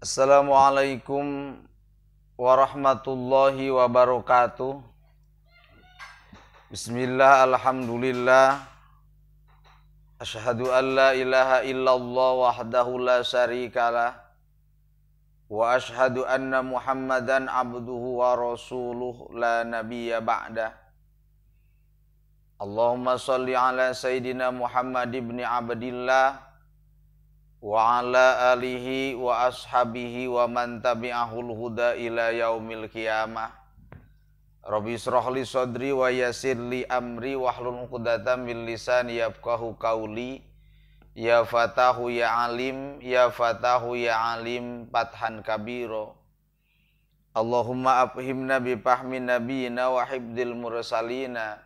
Assalamualaikum warahmatullahi wabarakatuh. Bismillah, alhamdulillah. Asyhadu an la ilaha illallah wahdahu la syarikalah. Wa asyhadu anna Muhammadan abduhu wa rasuluh la nabiyya ba'dah. Allahumma salli ala Sayyidina Muhammad ibn Abdillah wa ala alihi wa ashabihi wa man tabi'ahul huda ila yaumil qiyamah. Rabbi israh li sadri wa yassir li amri wahlul 'uqdatam min lisani yafqahu qawli. Ya fatahu ya alim, ya fatahu ya alim fathan kabiro. Allahumma afhimna bi fahmi nabiyina wa hibdil mursalina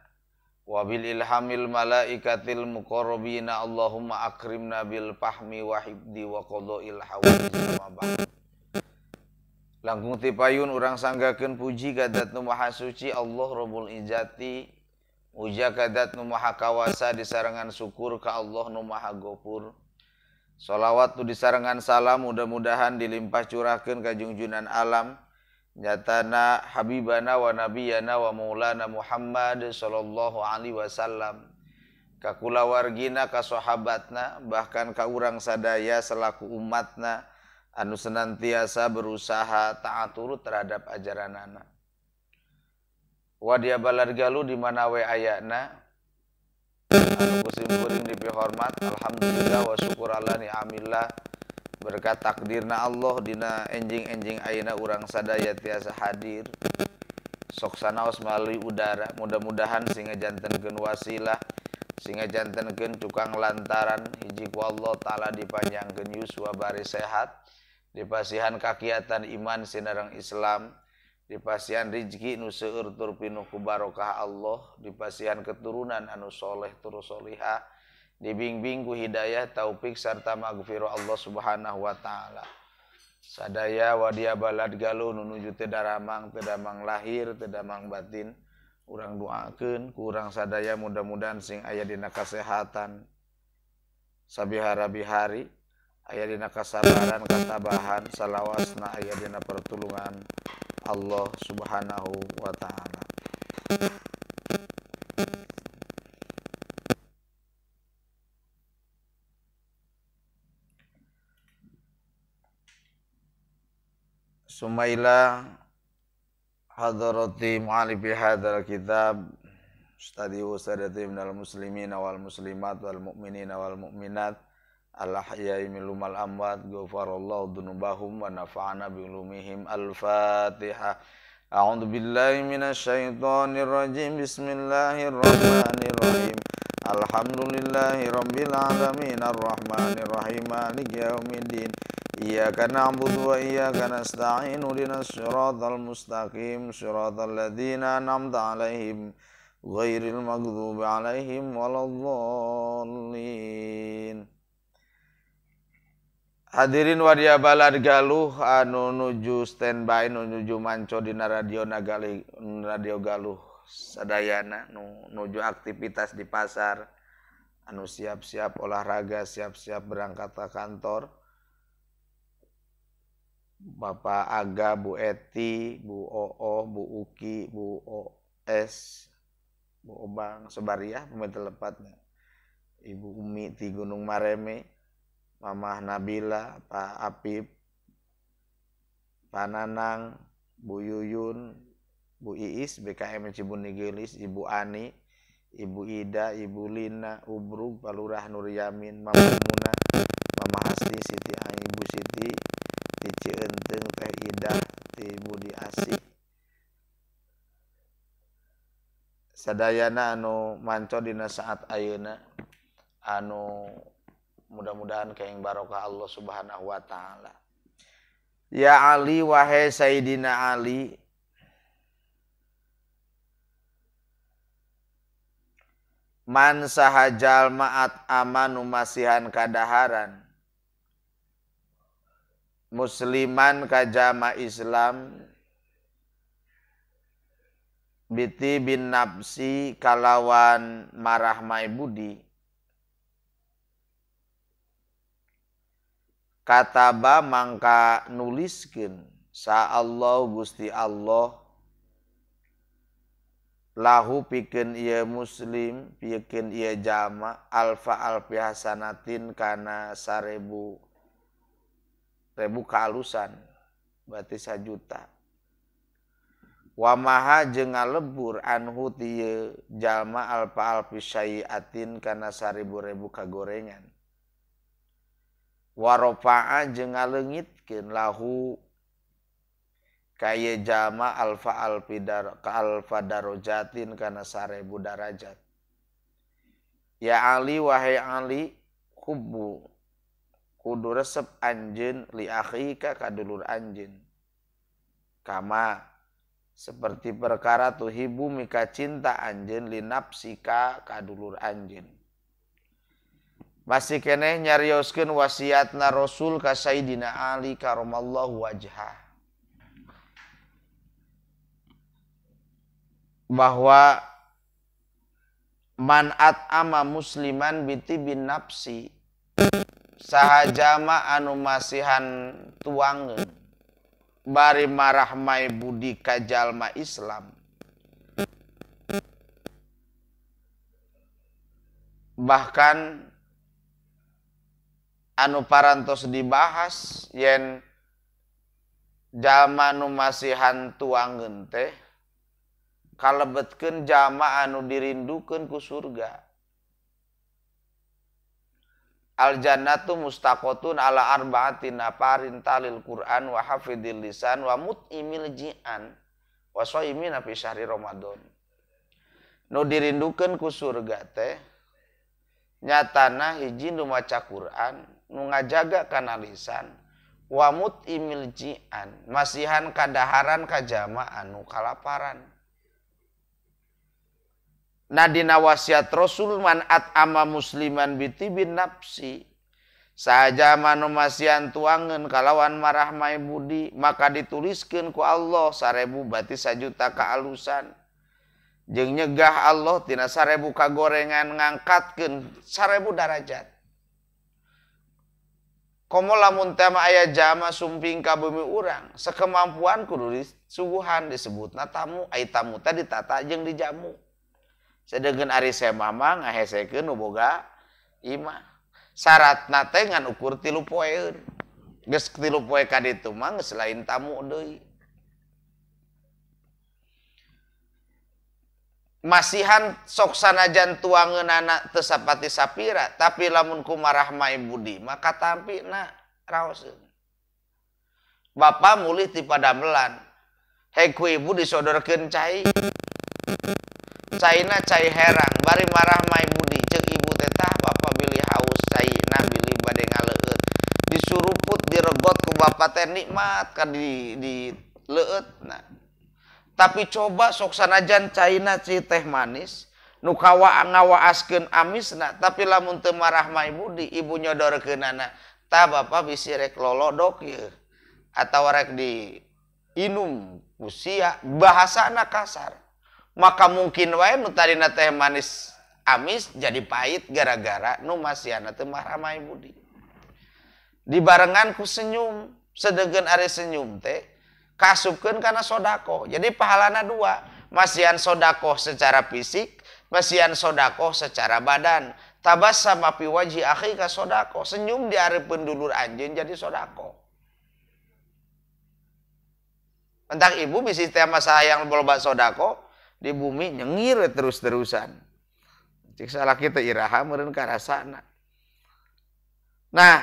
wa bil ilhamil malaikatil muqarrabina. Allahumma akrimna bil fahmi wa hibdi wa qada'il hawaij ma ba'd. Langkung tipayun urang sanggakeun puji ka nu maha suci Allah Rabbul Izzati. Uja kadat nu maha kawasa disarengan syukur ka Allah nu maha gofur. Sholawat nu disarengan salam mudah-mudahan dilimpah curahkeun ka junjunan alam nyatana habibana wa nabiyana wa maulana Muhammad sallallahu alaihi wasallam, ka kulawargina, ka sahabatna, bahkan ka urang sadaya selaku umatna anu senantiasa berusaha taat turut terhadap ajaranana. Wadia balad galuh di mana we ayana anu kusimpuring dipihormat. Alhamdulillah wa syukur ala ni'amillah, berkat takdirna Allah dina enjing-enjing ayeuna urang sadaya tiasa hadir sok sanaos melalui udara. Mudah-mudahan sehingga jantenkeun wasilah, sehingga jantenkeun cukang lantaran hiji ku Allah taala dipanjangkeun yuswa bari sehat, dipasihan kakiatan iman sinareng Islam, dipasihan rizki nu seueur tur pinuh ku barokah Allah, dipasihan keturunan anu soleh tur solihah, dibimbing ku hidayah taufik sarta magfirah Allah Subhanahu wa taala. Sadaya wadia balad galuh nu nuju teu daramang, teu damang lahir, teu damang batin, urang doakeun ku urang sadaya mudah-mudahan sing aya dina kasehatan sabihara-bihari, aya dina kasabaran, katabahan, salawasna aya dina pertulungan Allah Subhanahu wa taala. Sumaila hadarati mu'alifi hadzal kitab ustadi wa sadati minal muslimin wal muslimat wal mu'minina wal mu'minat al ahya'i minhum wal amwat, ghafarallahu dzunubahum wa nafa'ana bi ulumihim. Al-Fatihah. A'udzu billahi minasyaitonir rajim. Bismillahirrahmanirrahim. Alhamdulillahi rabbil alamin arrahmanir rahim maliki yaumiddin. Iyyaka na'budu wa iyyaka nasta'in ihdinas siratal mustaqim siratal ladzina an'amta 'alaihim ghairil maghdubi 'alaihim waladdallin. Hadirin wadia balad galuh anu nuju standby, nu nuju manco dina radio Nagali, radio Galuh sadayana, nu nuju aktivitas di pasar, anu siap-siap olahraga, siap-siap berangkat ke kantor. Bapak Aga, Bu Eti, Bu Oo, Bu Uki, Bu OS, Bu Obang Sebariah pemerintah lepatnya, Ibu Umi di Gunung Mareme, Mamah Nabila, Pak Apip, Pak Nanang, Bu Yuyun, Bu Iis, BKM Cibunigelis, Ibu Ani, Ibu Ida, Ibu Lina, Ubrug, Pak Lurah Nur Yamin, Mama Muna, Mama Hasni, Siti Ai, Ibu Siti, Cici Enteng, Teh Ida, Ti Budi Asih. Sadayana anu manco dina saat ayeuna anu mudah-mudahan kayak barokah Allah Subhanahu wa taala. Ya Ali, wahai Sayyidina Ali, man sahajal ma'at amanu masihan kadaharan musliman kajama Islam biti bin nafsi kalawan marah mai budi Kataba mangka nuliskeun sa Allah Gusti Allah lahu pikeun ieu muslim pikeun ieu jama alfa alfi hasanatin kana 1000 ribu kaalusan berarti 1 juta. Wa maha jeung ngalebur anhu ti ieu jalma alfa alfi sayiatin kana 1000 ribu kagorengan. Wa rafa'a jeung ngaleungitkeun lahu kaya jama alfa alfi dar ka alfa darajatin kana 1000 darajat. Ya Ali wahai Ali hubbu kudu resep anjeun li akhika ka dulur anjeun kama seperti perkara tuhibu mika cinta anjeun li nafsika ka dulur anjeun. Masih keneh nyarioskeun wasiatna Rasul ka Sayyidina Ali karamallahu wajhah bahwa man at'ama musliman bitibin nafsi sahajama anu masihan tuangeun bari marahmai budi ka jalma Islam bahkan anu parantos dibahas yen jalma anu masihan tuangeun teh kalebetkeun jama anu dirindukeun ku surga. Al jannatu mustaqotun ala arba'ati nafarin talil Qur'an wa hafidil lisan wa mut'imil ji'an wa shaimina fi syahri Ramadan. Nu dirindukeun ku surga teh nyatana hiji nu maca Qur'an, nu ngajaga kana lisan, wa mut'imil ji'an, masihan kadaharan ka jama anu kalaparan. Nah dina wasiat Rasul man at'ama musliman bitibin nafsi sahaja manu masihan tuangeun kalawan marahmai budi maka dituliskeun ku Allah 1000 berarti 1 juta kaalusan jeung nyegah Allah tina 1000 kagorengan ngangkatkeun 1000 darajat. Komo lamun teh mah aya jama sumping ka bumi urang sekemampuan kudu disuguhan disebutna tamu ai tamu teh ditata jeung dijamu. Sedengkeun ari sema mah ngahesekeun nu boga imah. Syaratna teh ngan ukur 3 poeun. Geus 3 poe ka ditu mah geus lain tamu deui. Masihan sok sanajan tuangeunana teu sapati sapira, tapi lamun kumarahmai budi maka tampina raoseun. Bapa mulih ti padamelan, heg ku ibu disodorkeun cai. Caina cai herang bari marah mai budi ceuk ibu teh tah bapa bilih haus caina bilih bade ngaleueut disuruput diregot ku bapa teh nikmat ka di leueut. Nah tapi coba sok sanajan caina ci teh manis nu kawa ngawaaskeun amisna tapi lamun teu marah mai budi ibu nyodorkeunana tah bapa bisi rek lolodok ieu atawa rek di inum ku sia bahasana kasar. Maka mungkin wae nu tadina teh manis amis jadi pahit gara-gara nu masiana teu marahmai budi. Dibarengan ku senyum, sedengkeun ari senyum teh kasupkeun kana sodakoh. Jadi pahalana dua, masihan sodakoh secara fisik, masihan sodakoh secara badan. Tabassama fi wajhi akhika sodakoh, senyum di hareupeun dulur anjeun jadi sodakoh. Entah ibu bisi teh masalah yang loba sodakoh di bumi nyengir terus-terusan. Cik salah kita iraha meureun karasana. Nah,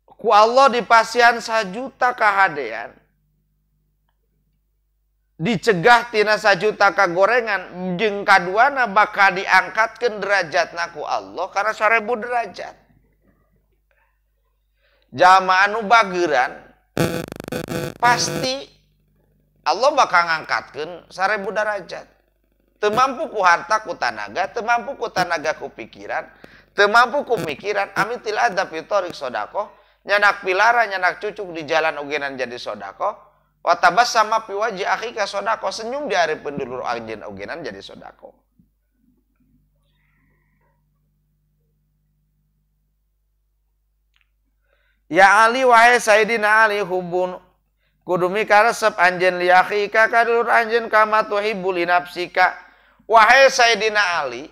ku Allah dipasihan 1 juta kahadean. Dicegah tina 1 juta kagorengan jeung kaduana bakal diangkatkeun derajatna ku Allah karena 1000 derajat. Jama anu bageuran pasti Allah bakal ngangkatkeun 1000 derajat. Teu mampu ku harta ku tanaga, teu mampu ku tanaga ku pikiran, teu mampu ku mikiran amitil adab fi thariq sedekah, nyanak pilara nyanak cucuk di jalan ogenan jadi sedekah. Wa tabassama fi wajhi akhika sodako, senyum di hareupeun dulur anjeun ogenan jadi sodako. Ya Ali wahai Sayyidina Ali hubun kudu mikaresep anjeun li akhika ka dulur anjeun kama tuhibbu li nafsika. Wahai Sayyidina Ali,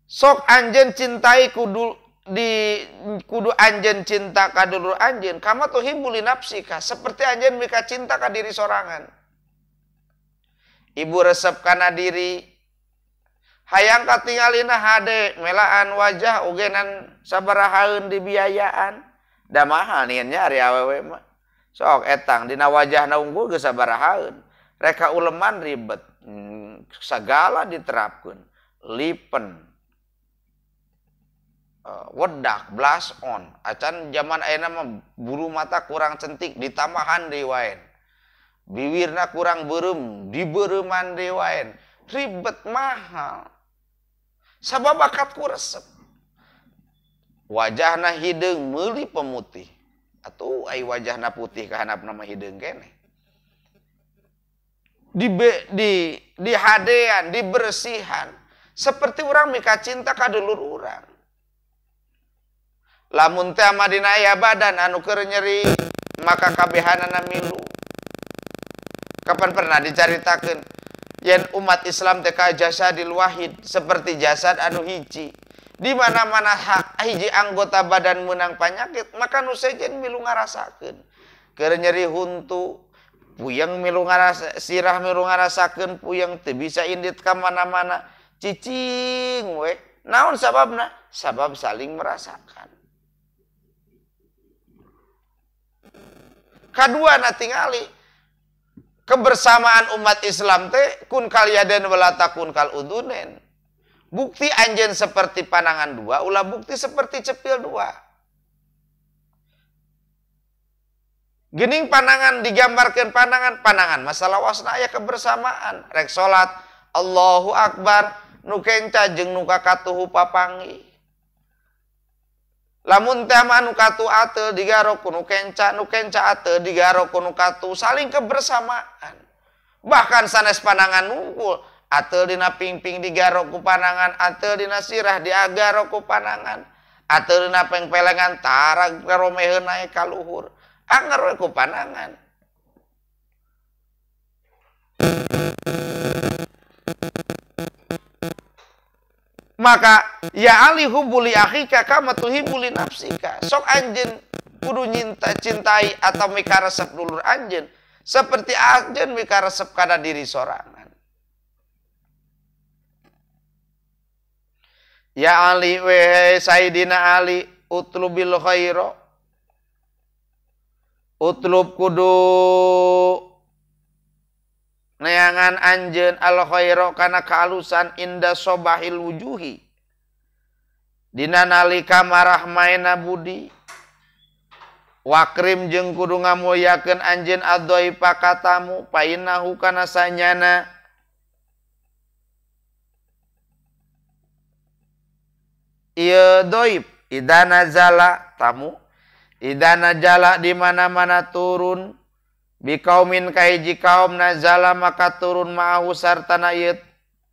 sok anjeun cintai kudu di kudu anjeun cinta ka dulur anjeun kama tuhibbu li nafsika, seperti anjeun mika cinta ka diri sorangan. Ibu resep kana diri, hayang katingalina hade melaan wajah ogenan sabarahaeun dibiayaan. Da mahal nya ari awewe mah. Sok etang dina wajahna unggul geus sabarahaeun. Reka uleman ribet, segala diterapkeun. Lipen, wedak, blush on. Acan zaman ayeuna mah bulu mata kurang centik ditambahan deui wae. Biwirna kurang beureum, dibeureuman deui wae. Ribet mahal. Sabab bakat ku resep. Wajahna hideung meuli pemutih. Atuh ai wajahna putih kahanapna mah hideung keneh. Di hadean, dibersihan. Seperti urang mika cinta ka dulur urang. Lamun teh mah dina aya badan anu keur nyeri maka kabehanana milu. Kapan pernah dicaritakeun yen umat Islam teh ka jasadil wahid, seperti jasad anu hiji. Di mana-mana hiji anggota badan menang penyakit, maka nu sejen milu ngarasakeun. Keur nyeri huntu, puyeng milu ngarasa, sirah milu ngarasakeun, puyeng teu bisa indit ka mana-mana, cicing we. Naon sababna? Sabab saling merasakan. Kadua na tingali kebersamaan umat Islam teh kun kal yaden wala takun kal udunen. Bukti anjeun seperti panangan dua, ulah bukti seperti cepil dua. Gening panangan digambarkan panangan, panangan masalah wasna aya kebersamaan. Rek salat Allahu Akbar nu kenca jeung nu kakatuhu papanggih. Lamun teh mah nu katu ateul digaro ku nu kenca, nu kenca ateul digaro ku nu katu, saling kebersamaan. Bahkan sanes panangan nungkul, ateul dina pingping digaro ku panangan, ateul dina sirah diagaro ku panangan, ateul dina pengpelengan tarag karomeheun naek ka luhur, anger we ku panangan. Maka ya Ali hubuli akhika kama tuhibbu li nafsika. Sok anjeun kudu nyinta cintai atau mikaresep dulur anjeun seperti anjeun mikaresep kana diri sorangan. Ya Ali wahai Sayyidina Ali utlubil khaira. Utlub kudu neangan anjeun al khaira kana kaalusan inda sobahil wujuhi. Dina nalika marah maena budi. Wakrim jeung kudu ngamulyakeun anjeun adhaifa katamu painahu kana sanyana ieu dhaif idza nazala tamu idza nazala di mana-mana turun bikaumin kahiji kaum nazala maka turun ma'ahu sartana ieu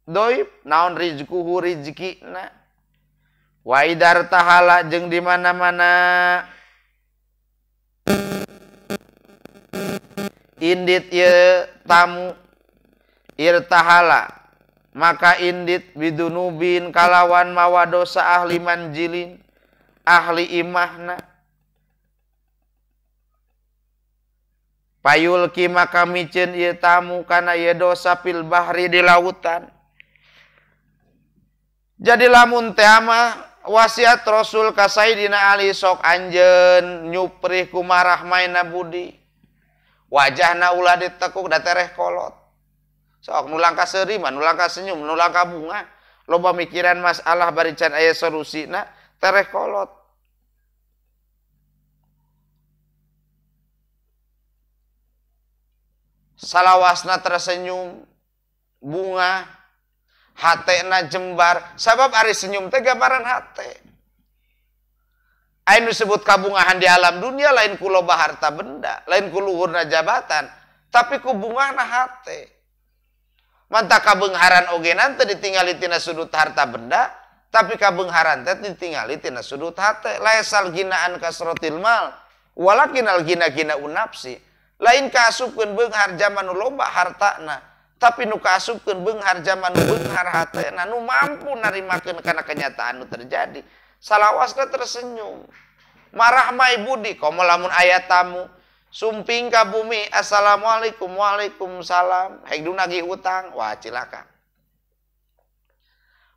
dhaif naon rizquhu rizkina wa idar tahala jeung di mana-mana indit ieu tamu irtahala maka indit bidunubin kalawan mawa dosa ahli manjilin ahli imahna payulki maka miceun ieu tamu kana ieu dosa fil bahri di lautan. Jadi lamun teh mah wasiat Rasul ka Sayyidina Ali sok anjeun nyuprih kumarah maena budi. Wajahna ulah ditekuk da tereh kolot. Sok nu langka seuri mah nu langka senyum, nu langka bunga. Loba mikiran masalah bari can aya solusina tereh kolot. Salawasna tersenyum, bunga, hatena jembar, sabab ari senyum teh gambaran hate. Anu disebut kabungahan di alam dunia lain ku loba harta benda, lain ku luhurna jabatan, tapi ku bungahna hate. Mantap kabeungharan oge teu ditingali tina sudut harta benda, tapi kabeungharan teh ditingali tina sudut hate. Laisal ginaan kasrotil mal, walakin al gina gina unafsi. Lain kaasupkeun beunghar zaman nu loba hartana, tapi nu kaasupkeun beunghar zaman nu beunghar hatena, nu mampu narimakeun kana kenyataan nu terjadi. Salawasna tersenyum. Marah mai budi komo lamun aya tamu sumping ka bumi, assalamualaikum waalaikumsalam, hek du nagih hutang, wah cilaka.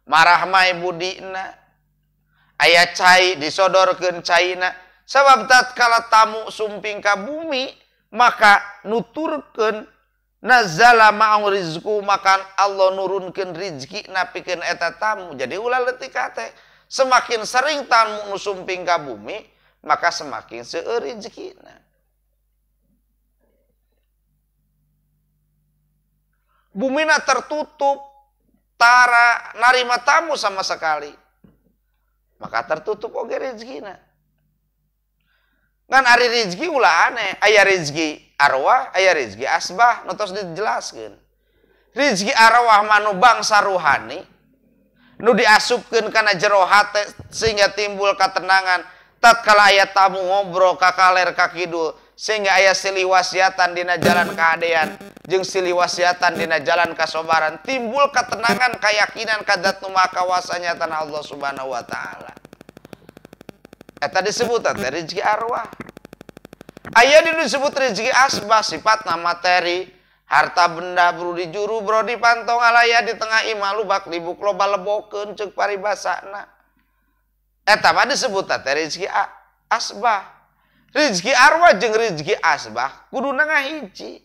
Marah mai budina aya cai disodorkeun caina, sabab tatkala tamu sumping ka bumi maka nuturkeun nazala ma'u rizku, maka Allah nurunkeun rizki napikeun eta tamu. Jadi ulah leutik hate, semakin sering tamu nu sumping ka bumi maka semakin seueur rezekina. Bumina tertutup, tara narima tamu sama sekali, maka tertutup oge rezekina. Ngan ari rezeki ulah aneh, aya rezeki arwah, aya rezeki asbah, nu tos dijelaskeun. Rezeki arwah mah nu bangsa ruhani, nu diasupkeun kana jero hate sehingga timbul katenangan tatkala aya tamu ngobrol ka kaler ka kidul, sehingga aya silih wasiatan dina jalan kahadean jeung silih wasiatan dina jalan kasobaran, timbul ketenangan keyakinan ka zat nu maha kawasa nyatana Allah Subhanahu wa taala. Eta disebut teh rezeki arwah. Aya disebut rezeki asbah, sifatna materi, harta benda bru di juru bro di pantong alaya di tengah imah lubak libuk loba lebokeun ceuk paribasana. Eta mah disebut teh rezeki asbah. Rezeki arwah jeung rezeki asbah kuduna ngahiji.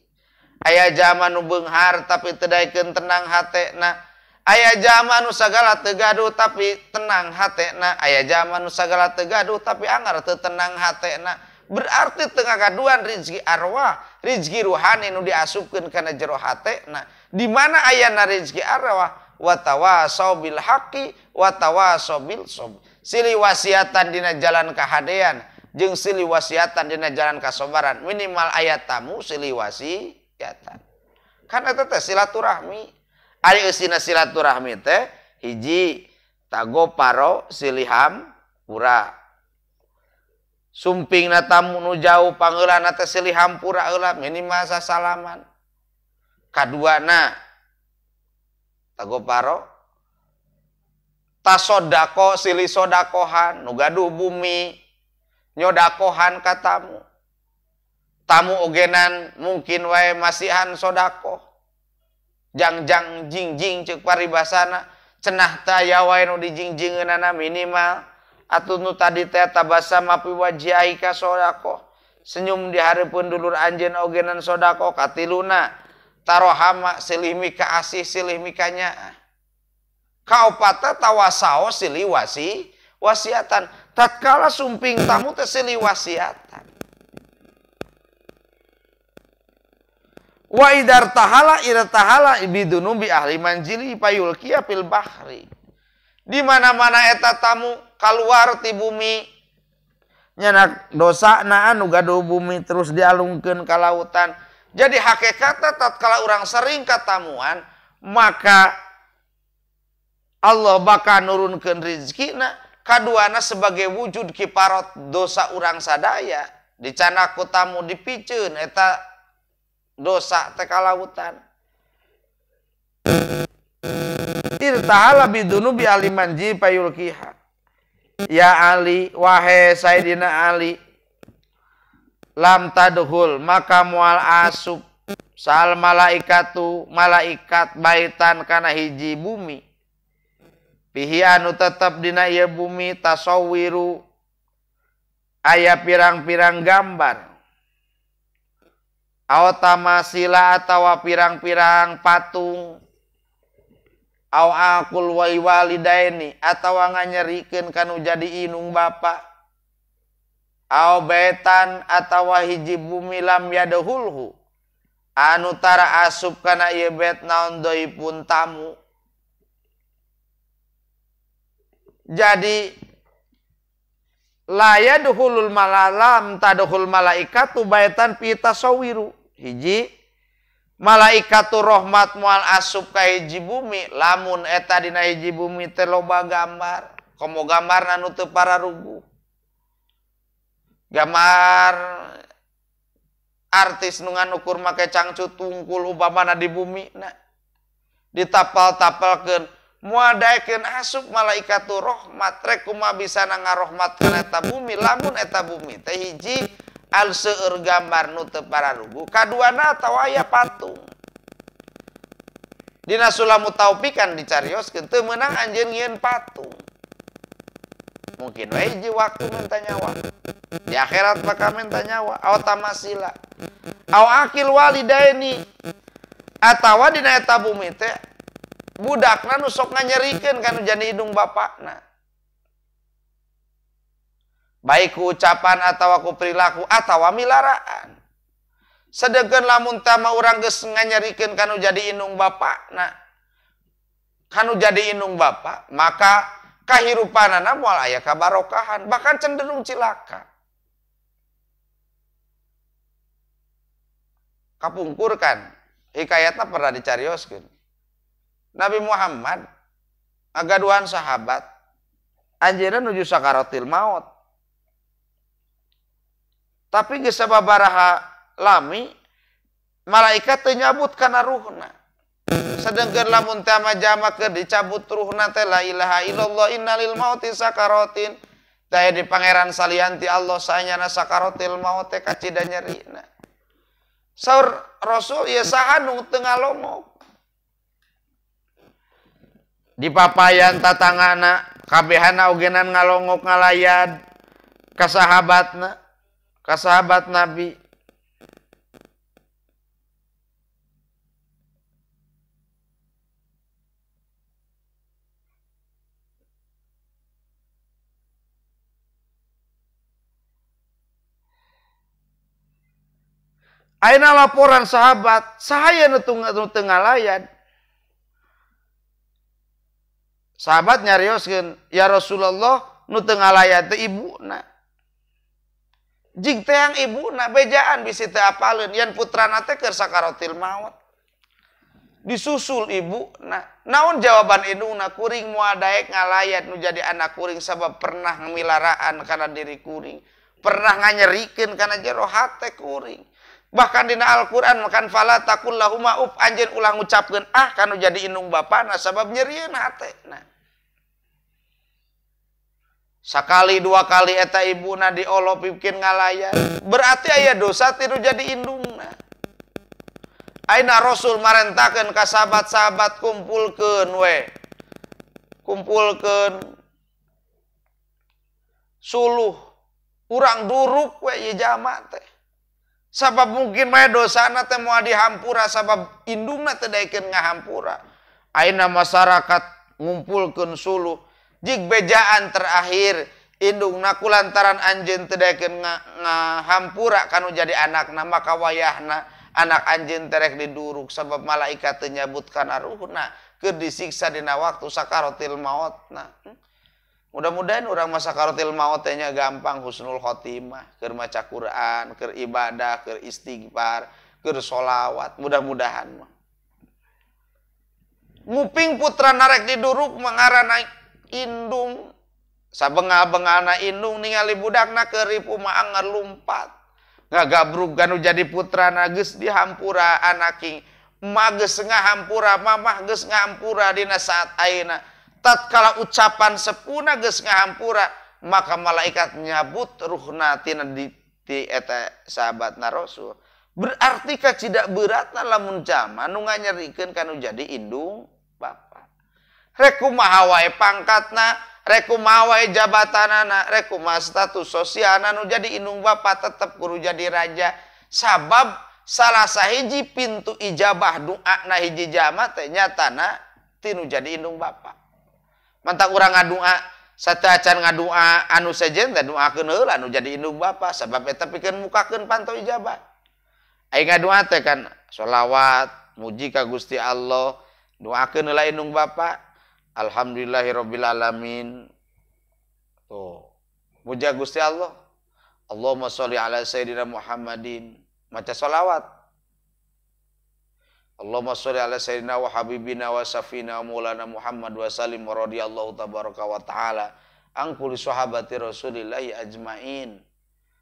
Aya zaman nu beunghar tapi teu daekeun tenang hatena. Aya zaman nu sagala teu gaduh tapi tenang hatena. Aya zaman nu sagala teu gaduh tapi anggar teu tenang hatena. Berarti teu ngagaduhan rezeki arwah, rezeki ruhani nu diasupkeun kana jero hatena. Di mana ayana rezeki arwah? Wa tawasau bil haqqi wa tawasau bil sabr. Silih wasiatan dina jalan kahadean jeung silih wasiatan dina jalan kasobaran. Minimal aya tamu silih wasiatan. Kan eta teh silaturahmi. Ari eusina silaturahmi teh hiji tago paro silih hampura. Sumpingna tamu nu jauh pangeulana teh silih hampura heula minimal sasalaman. Kaduana tago paro tasodako silih sodakohan, nu gaduh bumi nyodakohan ka tamu. Tamu ogenan mungkin wae masihan sodakoh. Jang-jang jingjing ceuk paribasana, cenah teh aya wae nu dijingjingeunana minimal atuh nu tadi teh tabasama fi wajhika sodakoh, senyum di hareupeun dulur anjeun ogenan sodakoh. Katiluna tarohama silih mika asih silih mika nyaah. Kaopatna tawasao silih wasi wasiatan. Tatkala sumping tamu teh silih wasiatan. Wa idar tahala irtahala bidunubi ahli manzili payulqiya fil bahri. Di mana-mana eta tamu kaluar ti bumi nyanak dosana anu gaduh bumi terus dialungkeun ka lautan. Jadi hakikatna tatkala urang sering katamuan maka Allah bakal nurunkeun rezekina. Kaduana sebagai wujud kiparot dosa urang sadaya. Dicanak ku tamu dipiceun eta dosa teh ka lautan. Irtahala bidunubi ahli manji payulqiha. Ya Ali, wahai Sayyidina Ali, lam tadhul maka mual asup sal malaikatu malaikat baitan kana hiji bumi. Pihi anu tetep dina ieu bumi tasawiru aya pirang-pirang gambar. Aw tamasila atawa pirang-pirang patung. Aw aqul wa walidaini atawa nganyerikeun kanu jadi inung bapa. Aw baitan atawa hiji bumi lam yadhulhu anu tara asup kana ieu bait naon deui pun tamu. Jadi La yadkhulul malalam tadkhul malaikatu baitan fi tasawiru. Hiji malaikatu rahmat moal asup ka hiji bumi lamun eta dina hiji bumi teh loba gambar. Komo gambarna nu teu pararuguh. Gambar artis nu nganukur make cangcut tungkul upamana di bumi na ditapal-tapalkeun moal daekeun asup malaikatu rahmat rek kumaha bisa ngarohmatkeun eta bumi lamun eta bumi teh hiji al seueur gambar nu teu pararuguh kaduana atawa aya patung. Dina Sulamu Taufik kan dicarioskeun teu meunang anjeun nyieun patung. Mungkin we hiji waktu minta nyawa di akhirat bakal minta nyawa aw tamasila aw akil walidaini atawa dina eta bumi teh budakna nu sok nganyerikeun kana jadi indung bapakna baik ku ucapan atawa ku perilaku atawa milaraan. Sedengkeun lamun tama urang geus nganyerikeun kana jadi indung bapakna kanu jadi indung bapak maka kahirupanana moal aya kabarokahan bahkan cenderung cilaka. Kapungkurkan hikayatna pernah dicarioskeun. Nabi Muhammad ngagaduhan sahabat anjeunna nuju sakaratil maut. Tapi geus sababaraha lami malaikat teu nyabut kana ruhna. Sedengkeun lamun teh jama keur dicabut ruhna teh la ilaha illallah innalil mauti sakaratin. Teh di pangeran salianti Allah saenyana sakaratil maut teh kacida nyerina. Saur Rasul ieu saha nu teu ngalongok. Di papayan tatangana kabehana ogenan ngalongok ngalayad ka sahabatna, ka sahabat Nabi. Ayeuna laporan sahabat, sahaya nu teu ngalayan. Sahabat nyarioskeun, ya Rasulullah nu teu ngalayan teh ibuna. Jig teang ibuna bejaan bisi teu apaleun yen putrana teh keur sakaratil maut. Disusul ibuna. Naon jawaban indungna? Kuring moal daek ngalayan nu jadi anak kuring sabab pernah ngamilaraan kana diri kuring, pernah nganyerikeun kana jero hate kuring. Bahkan dina Al-Qur'an makan fala taqul lahuma uf anjeun ulah ngucapkeun ah kanu jadi indung bapana sabab nyerieun hatena. Sakali dua kali eta ibuna diolop bikin ngalayan, berarti aya dosa tilu jadi indungna. Ayeuna Rasul marentakeun ka sahabat-sahabat kumpulkeun we. Kumpulkeun suluh urang duruk we ieu jama teh. Sabab mungkin mah dosana teh moal dihampura sabab indungna teh daekeun ngahampura. Ayeuna masyarakat ngumpulkeun suluh jig bejaan terakhir indungna kulantaran anjeun teu daekeun ngahampura kanu jadi anakna maka wayahna anak anjeun terek diduruk sabab malaikat teu nyabut kana ruhna keur disiksa dina waktu sakaratil mautna. Mudah-mudahan urang masa sakaratil maut teh nya gampang husnul khotimah, keur maca Quran, keur ibadah, keur istighfar, keur sholawat, mudah-mudahan mah. Nguping putra narek diduruk mangarana indung sabengal-bengalna indung ningali budakna keur ripu mah anger lumpat. Ngagabrug kanu jadi putrana geus dihampura anaking, emak geus ngahampura, mamah geus ngahampura dina saat ayeuna. Tatkala ucapan sepuna geus ngahampura maka malaikat nyabut ruhna tina di eta sahabatna Rasul. Berarti kacida beratna lamun jama nu nganyerikeun kanu jadi indung bapa. Rek kumaha wae pangkatna, rek kumaha wae jabatanana, rek kumaha status sosialna nu jadi indung bapa tetep kudu jadi raja. Sabab salah sahiji pintu ijabah doana hiji jama teh nyatana tinu jadi indung bapa. Mantak urang ngadua sateuacan ngadua anu sejen teh doakeun heula anu jadi indung bapa sabab eta pikeun mukakeun panto ijabah. Ai ngadua teh kan sholawat muji ka Gusti Allah, doakeun heula indung bapa. Alhamdulillahirabbil alamin. Tuh. Muja Gusti Allah. Allahumma sholli ala sayyidina Muhammadin. Maca sholawat. Allahumma sholli ala sayyidina wa habibina wa safina wa maulana Muhammad wa sallim wa radhiyallahu tabaraka wa ta'ala an kulli sahabati rasulillahi ajmain.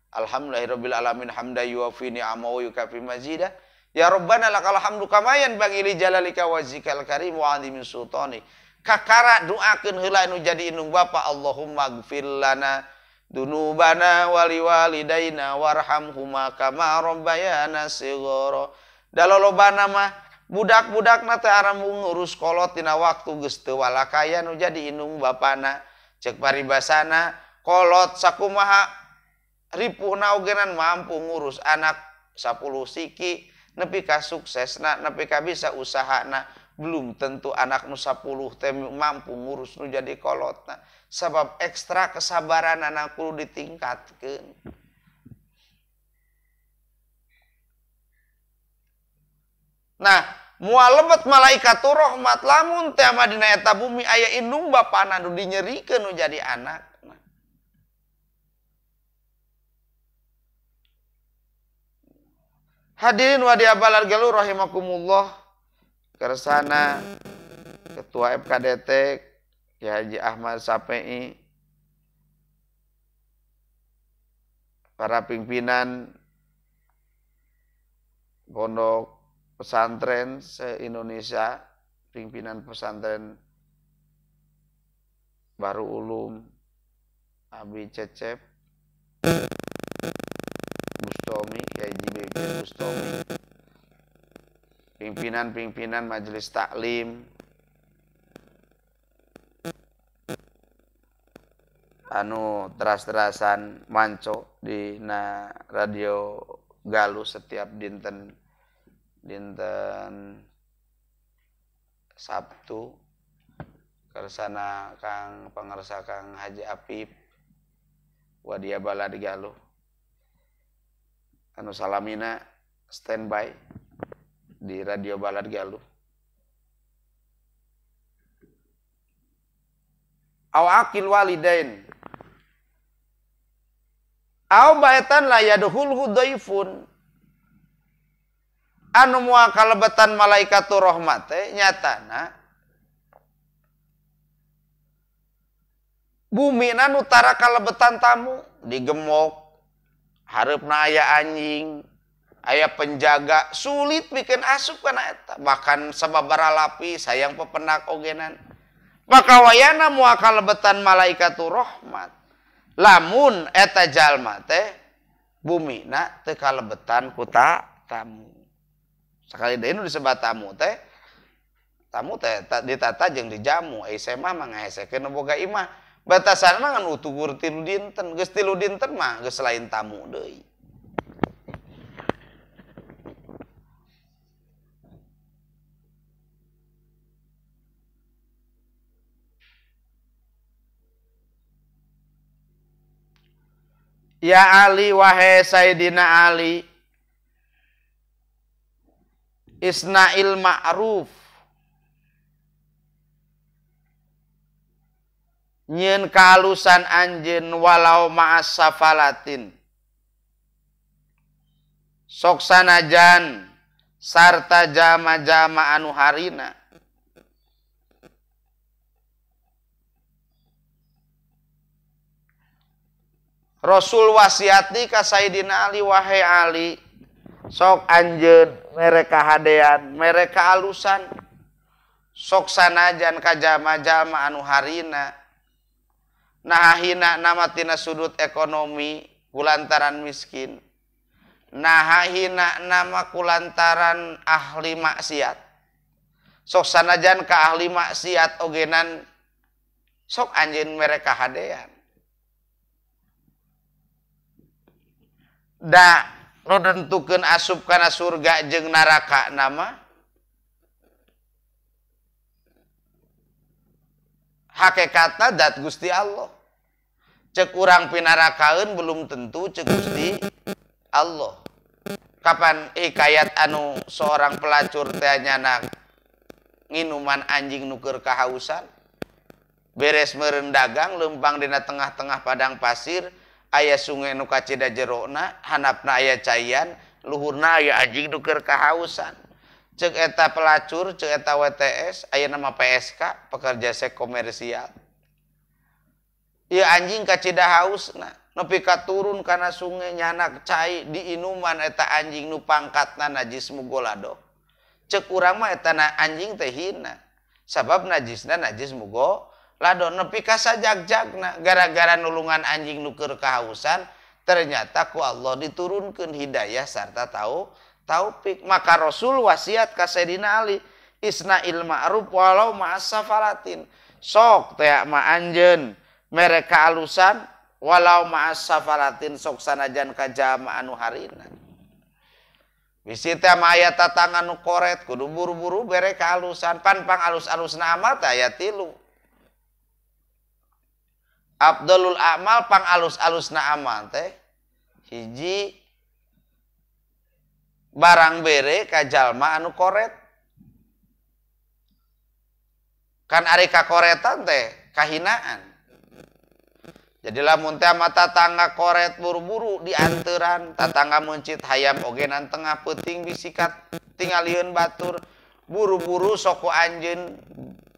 Alhamdulillahirabbil alamin hamdan yuwafi ni'amahu wa yukafi mazidah. Ya Rabbana lakal hamdu kama yanbaghi li jalalika wa wajhikal karim wa 'azimi sultani. Kakara doakeun heula nu jadi indung bapa, Allahumma gfir lana dunubana wa liwalidaina warhamhuma kama rabbayana shighara. Da lolobana mah budak-budakna teh arambung ngurus kolot dina waktu geus teu walakaya nu jadi indung bapana. Cek paribasana kolot sakumaha ripuhna ogenan mampu ngurus anak 10 siki nepi ka suksesna, nepi ka bisa usahana. Belum tentu anak nu 10 teh mampu ngurus nu jadi kolotna. Sabab ekstra kesabaran anak kudu ditingkatkeun. Nah, moal lebet malaikatur rahmat lamun teh dina eta bumi aya indung bapana nu dinyerikeun nu jadi anak. Hadirin wa diabalar galuh rahimakumullah. Kersana Ketua FKDT Ki Haji Ahmad Sapei, para pimpinan pondok pesantren se-Indonesia, pimpinan pesantren Baru Ulum, Abi Cecep, Bustomi, Kiai JBB Bustomi, pimpinan-pimpinan majelis taklim, anu teras-terasan manco di na radio Galuh setiap dinten dinten Sabtu. Kersana Kang pangersa Kang Haji Apip Wadia Balad Galuh anu salamina standby di Radio Balad Galuh. Aw akil walidain aw baetan la yadkhulhu dhaifun, anu moal kalebetan malaikatur rahmat teh nyatana bumina nu tara kalebetan tamu, digemok hareupna aya anjing, aya penjaga, sulit bikin asup kana eta, bahkan sababaraha lapis hayang pepenak ogenan. Maka wayana moal kalebetan malaikatur rahmat lamun eta jalma teh bumina teu kalebetan ku tamu. Sakali deui nu disebat tamu teh ditata jeung dijamu. Ai semah mah ngahesekeun nu boga imah. Batasanna ngan utugur 3 dinten, geus 3 dinten mah geus lain tamu deui. Ya Ali, wahai Sayyidina Ali, isna'il ma'ruf, nyeun kahalusan anjeun walau ma'as safalatin, sok sanajan sarta jama-jama anu harina. Rasul wasiati ka Sayyidina Ali, wahai Ali, sok anjeun mere kahadean, mere kaalusan, sok sanajan ka jama-jama anu harina. Nah hina nama tina sudut ekonomi kulantaran miskin, nah hina nama kulantaran ahli maksiat, sok sanajan ka ahli maksiat ogenan sok anjeun mere kahadean. Da nu nentukeun asup kana surga jeung neraka nama hakikatna dat Gusti Allah. Cek urang pinarakaeun belum tentu cek Gusti Allah. Kapan hikayat anu seorang pelacur teh nyanak nginuman anjing nu keur kahausan, Beres meureun dagang leumpang dina tengah-tengah padang pasir aya sungai nu kacida jerona, handapna aya caian, luhurna aya anjing nu keur kahausan. Ceuk eta pelacur, ceuk eta WTS, aya nama PSK, pekerja seks komersial. Ieu anjing kacida hausna, nepi ka turun kana sungai nyanak cai diinuman eta anjing nu pangkatna najis mugolado. Ceuk urang mah eta anjing teh hina. Sabab najisna najis mugolado nepi ka sajagjagna gara-gara nulungan anjing nu keur kahausan, ternyata ku Allah diturunkeun hidayah sarta taufik. Maka Rasul wasiat ka Sayyidina Ali, isna'il ma'ruf walau ma'as safalatin. Sok teh ma anjeun mere kaalusan walau ma'as safalatin, sok sanajan ka jalma anu harina. Bisi teh mah aya tatangga nu koret kudu buru-buru bere kaalusan, pan pang alus-alusna amal teh aya 3. Abdulul amal pang alus-alusna amal teh hiji barang bere ka jalma anu koret. Kan ari kakoretan teh kahinaan. Jadi lamun teh mah tatangga koret buru-buru dianteran, tatangga meuncit hayam ogenan tengah peuting bisikat tingalieun batur, buru-buru sok ku anjeun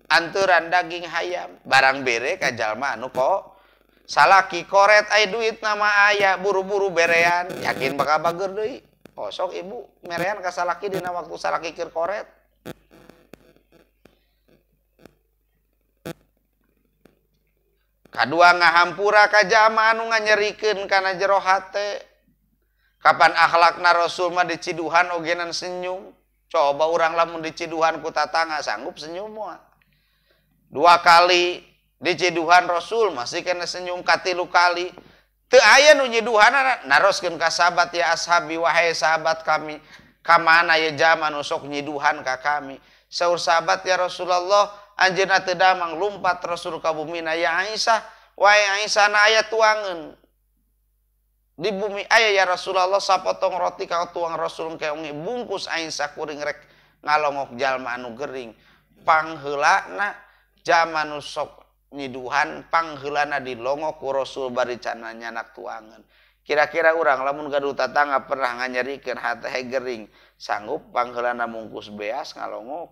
anteran daging hayam, barang bere ka jalma anu kok salaki koret aya duit nama aya buru-buru berean, yakin bakal bager deui. Oh sok ibu merean ka salaki dina waktu salaki keur koret. Kadua ngahampura ka jalma anu nganyerikeun kana jero hate. Kapan akhlakna Rasul mah diciduhan ogenan senyum. Coba urang lamun diciduhan ku tatangga sanggup senyum moal. 2 kali diciduhan Rasul masih kena senyum, katilu kali teu aya nu nyiduhanana, naroskeun ka sahabat, ya ashabi, wahai sahabat kami, ka mana ye jalma nu sok nyiduhan ka kami? Saur sahabat, ya Rasulullah, anjeunna teu damang. Lumpat Rasul ka bumina, ya Aisyah, wahai Aisyah, na aya tuangeun di bumi aya ya Rasulullah sapotong roti ka tuang Rasul keonge bungkus Aisyah kuring rek ngalongok jalma anu gering. Pangheulana jalma nu sok nyiduhan pangheulana dilongok ku Rasul bari cana nyanak tuangan. Kira-kira urang lamun gaduh tatangga pernah nganyerikeun hate gering, sanggup pangheulana mungkus beas ngalongok?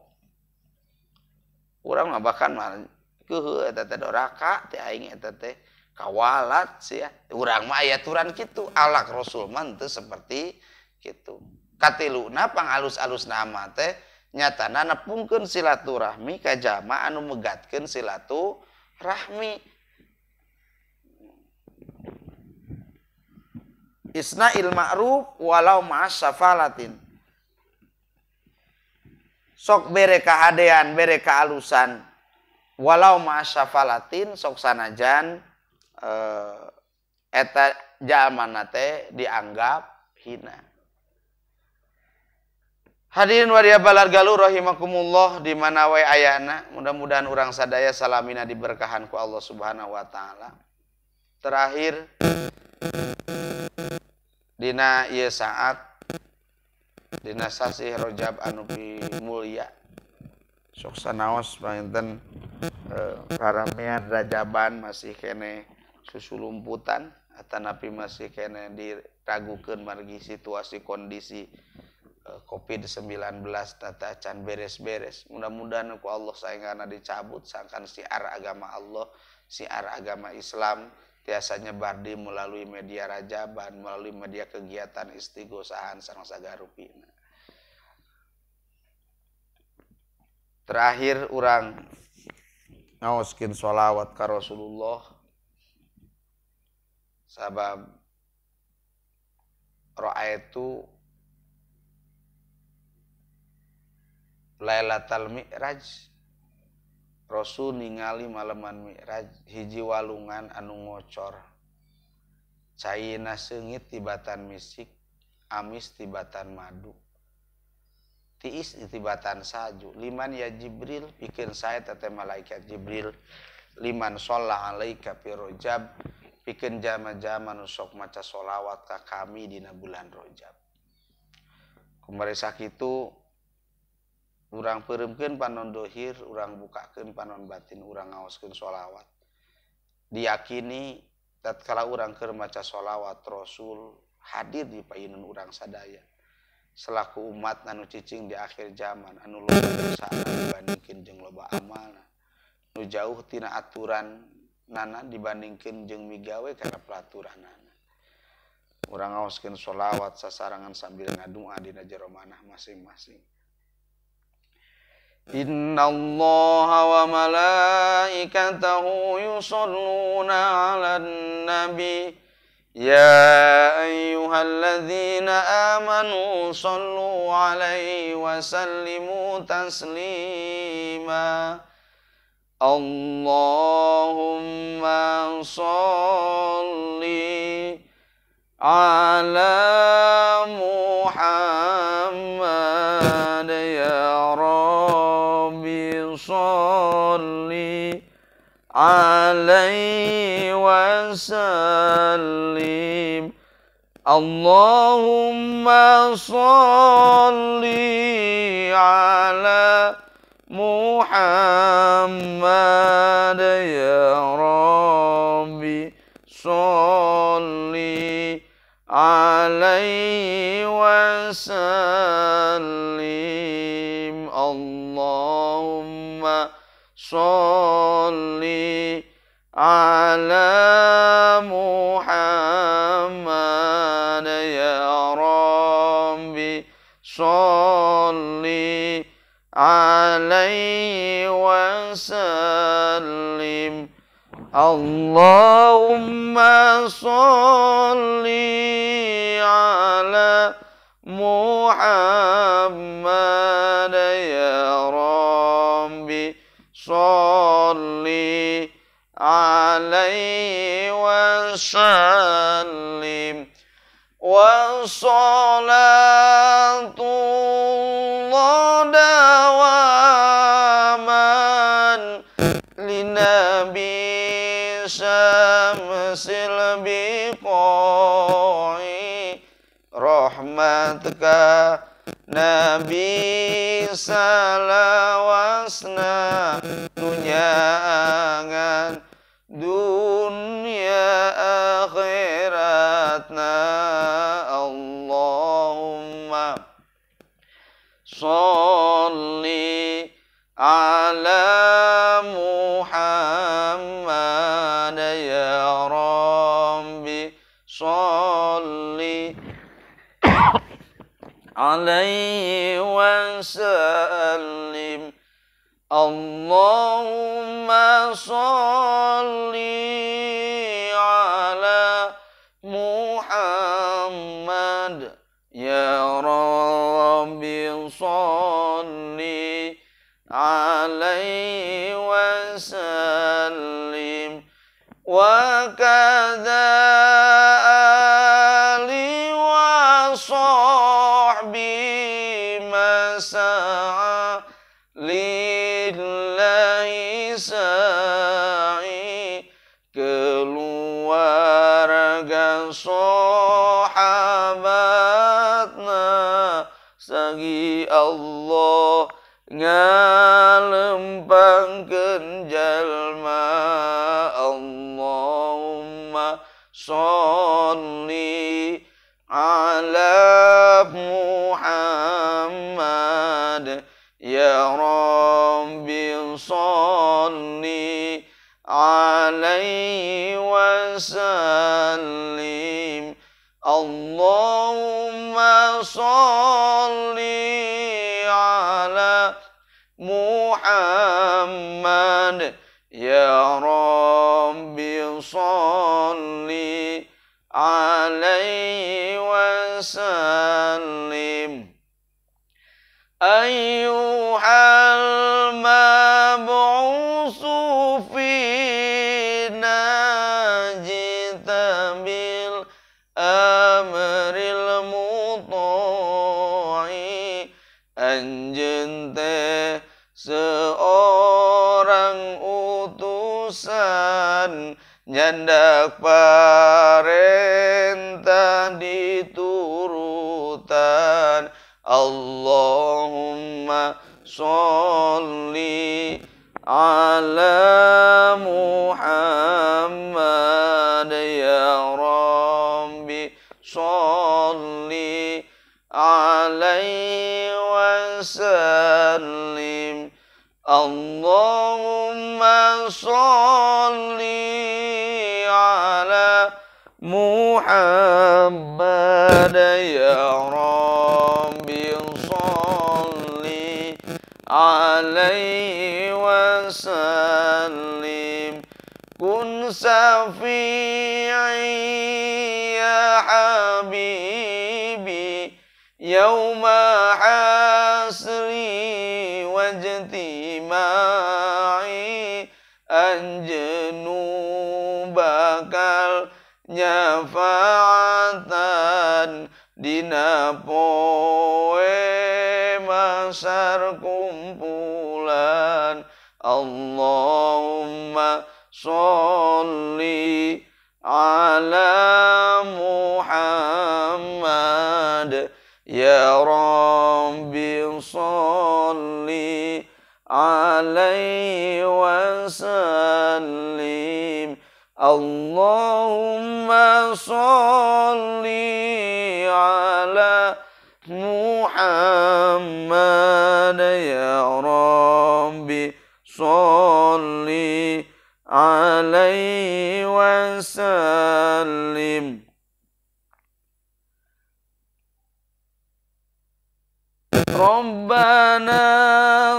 Urang mah bahkan mah keuheuh eta teh doraka teh aing eta teh kawalat sia. Urang mah aya aturan kitu, alak Rasul mah teu seperti kitu. Katiluna pangalus-alusna mah teh nyatana nepungkeun silaturahmi ka jalma anu megatkeun silaturahmi. Isna'il ma'ruf walau ma'as safalatin. Sok bere kahadean, bere kaalusan walau ma'as safalatin, sok sanajan eta jalmana teh dianggap hina. Hadirin waria balar galuh rahimakumullah di mana wae ayana, mudah-mudahan urang sadaya salamina diberkahan ku Allah Subhanahu wa taala. Terakhir dina ieu saat dina sasih Rajab anu mulia, sok sanaos panginten karamean Rajaban masih kene susulumputan atanapi masih kene diragukeun margi situasi kondisi COVID-19 tata can beres-beres. Mudah-mudahan ku Allah saengana dicabut sangkan siar agama Allah, siar agama Islam tiasa nyebar di melalui media Rajaban, melalui media kegiatan istighosahan sareng sagarupina. Terakhir urang ngaoskeun sholawat ka Rasulullah, sabab ra'aitu Lailatul Mi'raj, Rasul ningali maleman Mi'raj hiji walungan anu ngocor, caina seungit tibatan misik, amis tibatan madu, tiis tibatan saju. Liman ya Jibril, pikeun sae teh malaikat Jibril, liman sholla alaika fi Rajab, pikeun jama-jama nu sok maca sholawat ka kami dina bulan Rajab. Kumari sakitu Urang peureumkeun panon dohir, urang bukakeun panon batin, urang ngaoskeun sholawat. Diyakini tatkala urang keur maca sholawat Rasul hadir di payunun urang sadaya. Selaku umat anu cicing di akhir zaman anu loba dosana dibandingkeun jeung loba amalna, nu jauh tina aturan nana dibandingkeun jeung migawe kana pelaturanana. Urang ngaoskeun sholawat sasarangan sambil ngadua dina jero manah masing-masing. Innallaha wa malaikatahu yusholluna 'alan nabi ya ayyuhalladzina amanu shollu 'alaihi wa sallimu taslima. Allahumma sholli 'ala Muhammad ya Rabbi sholli alaihi wa sallim. Allahumma sholli ala Muhammad ya Rabbi sholli alaihi wa sallim. Allahumma sholli ala Muhammad ya Rabbi sholli alaihi wa sallim. Allahumma sholli ala Muhammad ya Rabbi sholli alaihi wa sallim. Wa salatullah dawaman linabi syamsil biqai rahmatka nabi salawasna dunyangan dunia akhiratna. Allahumma sholli ala Muhammad ya Rabbi sholli alaihi wa sallim. Allahumma sholli ala Muhammad ya Rabbi sholli alaihi wa sallim. Wa kadza ali wa sahbi masa'a lillahi sa'i keluarga sahabatna sagi Allah ngalempangkeun jalma. Allahumma sholli ala Muhammad ya Rabbi sholli alaihi wa sallim. Allahumma sholli ala Muhammad ya Rabbi sholli alaihi wa sallim. Ayyuhal mab'usu fina jita bil amril muta'i, anjeun teh seorang utusan nyandak parentah diturutan. Allahumma sholli sholli ala Muhammad ya Rabbi sholli alaihi wasallim. Allahumma sholli ala Muhammad ya Rabbi sholli alaihi wasallim. Kun safi'i ya habibi yauma hasri wajtima'i anjenu bakal nyafaatan dina poe masar kumpulan. Allahumma sholli ala Muhammad ya Rabbi sholli alaihi wasallim. Allahumma sholli ala Muhammad ya Rabbi sholli alaihi wasallim. Rabbana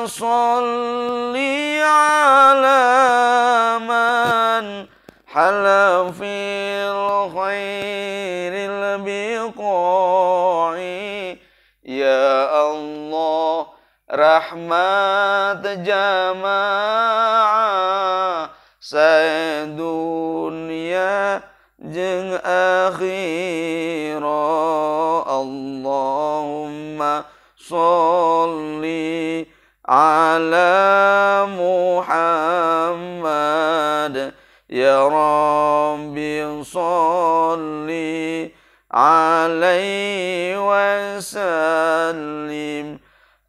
sholli ala man hala fil khairil biqa'i. Ya Allah rahmat jamaah sadunya jeung akhirah. Allahumma sholli ala Muhammad ya Rabbi sholli alaihi wasallim.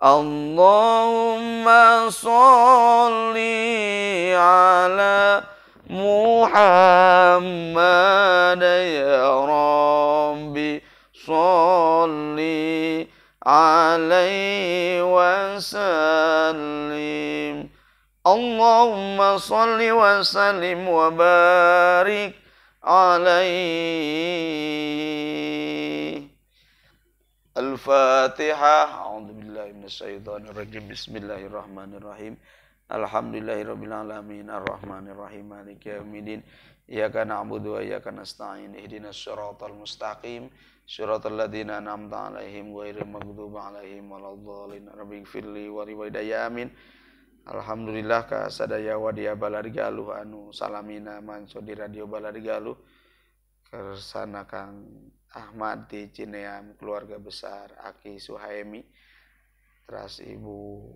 Allahumma sholli ala Muhammad ya Rabbi sholli alaihi wasallim. Allahumma sholli wa sallim wa barik alaihi. Al-Fatihah. A'udzu billahi minasyaitonir rajim. Bismillahirrahmanirrahim. Alhamdulillahirabbil alamin arrahmanirrahim maliki yaumiddin. Iyyaka na'budu wa iyyaka nasta'in. Ihdinas siratal mustaqim. Siratal ladzina an'amta 'alaihim ghairil maghdubi 'alaihim waladdallin. Rabbighfirli wa liwalidayya amin. Alhamdulillah ka sadaya wadia Balad Galuh anu salamina manco di radio Balad Galuh. Kersana Kang Ahmad di Cineam, keluarga besar Aki Suhaimi, teras Ibu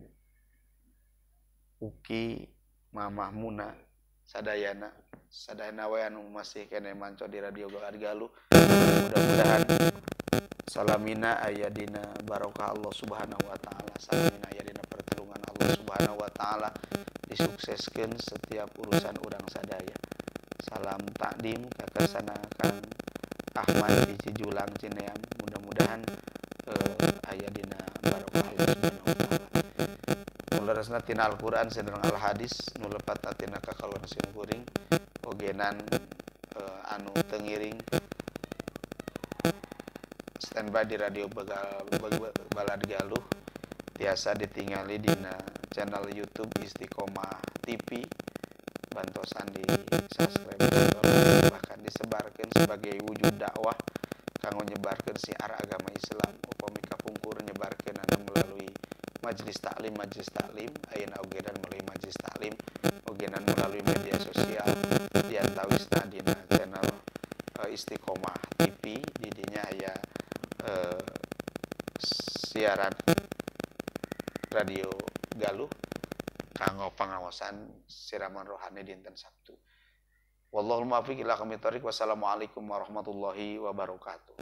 Uki, Mamah Muna, sadayana, sadayana we anu masih kene manco di radio Balad Galuh. Mudah-mudahan salamina aya dina barokah Allah Subhanahu wa taala, salamina aya dina pertolongan Allah Subhanahu wa taala, disukseskeun setiap urusan urang sadaya. Salam takdim ka kersana Kang Ahmad di Cijulang Cineam, mudah-mudahan aya dina barokah Allah Subhanahu wa taala. Leresna tina Al-Qur'an sareng Al-Hadis nu lepat tina kakalon sim kuring ogenan anu teu ngiring standby di radio Balad Galuh tiasa ditingali dina channel YouTube Istiqomah TV, bantosan di subscribe bahkan disebarkan sebagai wujud dakwah kanggo nyebarkeun syiar agama Islam. Upami kapungkur nyebarkeun anu melalui majelis taklim ayeuna ogenan melalui majelis taklim ogenan melalui media sosial diantawisna dina channel Istiqomah TV. Di dinya aya siaran radio Galuh kanggo pangawasan siraman rohani dinten Sabtu. Wallahul muwaffiq ila aqwamit thoriq. Wassalamualaikum warahmatullahi wabarakatuh.